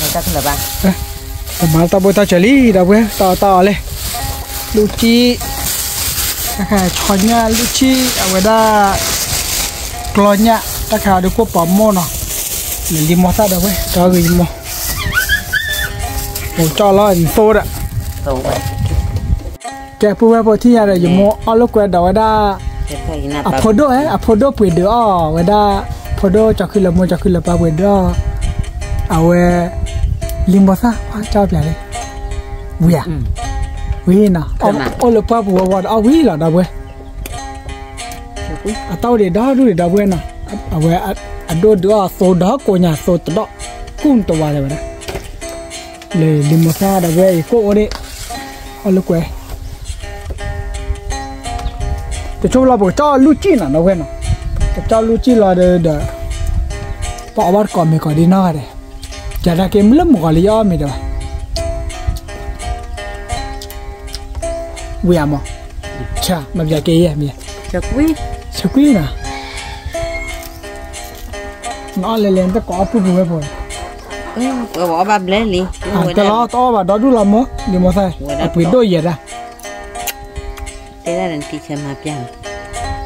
တၢ်ဘၣ်, ပမၤတၢ်ဘိၣ်တၢ်စၢၤလံ ဒီပုၢ်ဝဲၢ်, တၢ်အီၣ်တၢ်အီလံ, လူၢ်ကံၣ်, တၢ်ခါဆီညၣ်လူၢ်ကံၣ် အဝဲဒၣ် ကျီညၣ် တၢ်ခါဒုးကိၣ်ပာ်မိၢ်နီၤ, လၢလံမိၢ်သၣ် ဒီပုၢ်ဝဲၢ်, တၢ်ဂ့ၤယမိၢ်, အိၣ်ကၠီလီၤနသိဒီး ကဲ ပုၢ်ဝဲၢ် ဖိထံၣ်ညါဒီး ယမိၢ်အီၣ်လိာ်ကွဲဒီးဝဲဒၣ် အဖိဒိၣ်ဧၢ, အဖိဒိၣ်ပှ့ၤဒုးအီၣ်ဝဲဒၣ်, ဖိဒိၣ်ကၠီၤခုလၢမိၢ် ကၠီၤခုလၢပၢ်ပှ့ၤဒုးအီၣ်, အဝဲ လံမိၢ်သၣ် ကၠီပျးလံ, ဝံၤဧါ, ဝံၤနီၤ, အိၣ်လၢပှၢ်ပူၤဝီဝီဒီး အီၣ်ဝံၤလီၤ ဒီပုၢ်ဝဲၢ်, အတၢ်အိၣ်ဒံးဒီဒူၣ်ဒံး ဒီပုၢ်ဝဲၢ်နီၤ, အဝဲ အဒိၣ်ဒုးအီၣ်သိဒီးကိးညါ သိတဒီး ကူၣ်တဝါလၢၤဝဲဒၣ် လၢလံမိၢ်သၣ် ဒီပုၢ်ဝဲၢ် ယကိၣ်အိၣ်ဒံး, အီၣ်လိာ်ကွဲ တဆိလီၤ ပကကၠီလူၢ်ကံၣ်နီၤ ဒီပုၢ်ဝဲၢ်နီၤ, ပကၠီလူၢ်ကံၣ်လီၤဒီး ပအီၣ်ဘၣ်တကိးမ့ၤကိးဒံးနီၢ်ဂၤဒဲး, ယၤဒၣ်က့ၤမုၢ်လၢမုၢ်ဂီၤလၢယအီၣ်မ့ၤဒီးဘၣ် ဝံၤဧါမး, ဆၢ မ့ၢ်ပျးက့ၤယဲၢ်မ့ၢ်, ဆၢကွံာ်နီၤ, နအီၣ်လဲၤလဲၤ နတကိးအီၣ်ပုၢ်ပုၢ်ဝဲၢ်ဖိ, ပအီၣ်ဘၣ်ဘျဲလံ, တလီၤတအီၣ်ဘၣ်ဒီဒူၣ်လီၤမိၢ်, လံမိၢ်သၣ် အပှ့ၤဒိၣ်ယဲၢ်ဒၣ်, တဲဒၣ်နထံဆၢမၤပျၢ်,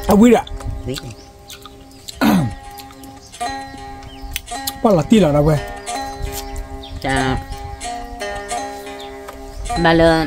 အဝံၤဒီး ပှၢ်လီၤတံၢ်လီၤ ဒီပုၢ်ဝဲၢ်, ဘၣ်လၢ